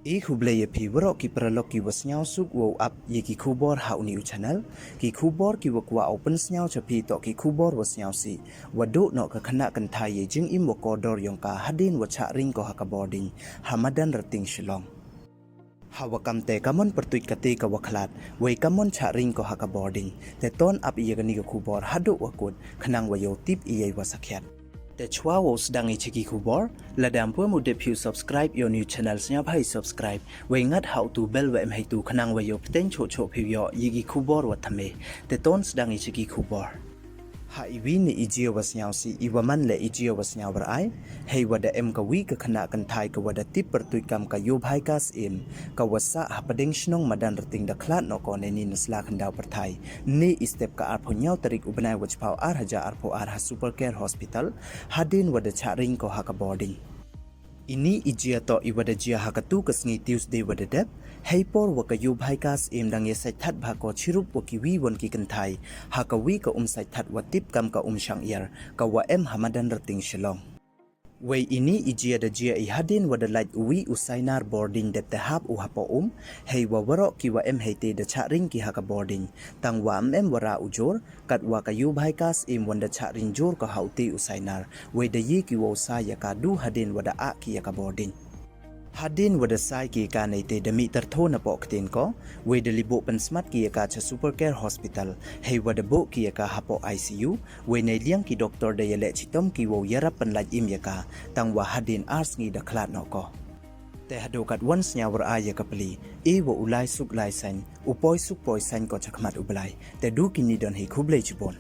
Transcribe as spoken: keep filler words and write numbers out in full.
I khublei ya phi waroh ki paralok ki wa sniawsuk wow ap ya ki khubor ha u ni u channel. Ki khubor ki wa kwah u pynsniaw cha phi toh ki khubor wa sniawsih, wa duh noh ka khynnah kynthai ya i jingim wa kordor yong ka hadien wa chah ring ko ha ka bording ha Madanrting Shillong. Ha wa kam te ka mon pyrtuit kate ka wa khlad, wei ka mon chah ring ko ha ka bording. Te ton ap ya kani ka khubor haduh wa kut, khnang wa yow tip ya i wa sakhiat. Te chwa wow sdang i cha ki khubor, lada ym pu em u dep phi u subscribe ya u ni u channel, sniawbha i subscribe, wei ngat ha u tu bell wa em heitu, khnang wa yow pteng choh choh phi u yoh ya ki khubor wa thymme. Te ton sdang i cha ki khubor. Ha i wi ni i jia wa sniawsih, i wa man le i jia wa sniawbha ai, hei wa da em ka wi ka khynnah kynthai ka wa da tip pyrtuit kam ka Yubhai Kasiem, ka wa sah ha pdeng shnong Madanrting, da khlad noh ko neini na sla khyndaw pyrthai, ni i step ka arphew ynñiaw tarik u bnai wa chiphaw ar hajar arphew ar ha Super Care Hospital, hadien wa da chah ring ko ha ka bording. Ini i jia toh i wa da jia ha katu ka sngi Tuesday wa da dep, hei por wa ka Yubhai Kasiem dang ya sait that bha ko chirup wa ki wi won ki kynthai ha ka wi ka um sait that wa tip kam ka Um Shang Iar, ka wa em ha Madanrting Shillong. Wei ini i jia da jia i hadien wa da lait u wi u sainar bording dep te hap u hapoh um, hei wa waroh ki wa em hei te da chah ring ki ha ka bording, tang wa ym em wa ra u jur, kat wa ka Yubhai Kasiem wan da chah ring jur ko ha u te u sainar, wei da ye ki wow sai ya ka du hadien wa da ah ki ya ka bording. Hadien wa da sai ki ya ka, nei te da mih tyrtho na poh ktien ko, wei da li buh pynsmat ki ya ka cha Super Care Hospital, hei wa da buh ki ya ka hapoh I C U, wei nei liang ki doktor da ya leh chitom ki wow yarap pynlait im ya ka, tang wa hadien ar sngi da khlad noh ko. Te haduh katwon sniawbha ai ya ka pli, e wa u lai suk lai sain, u poi suk poi sain ko chakhmat u Blai. Te du kini don hi, khublei chibun.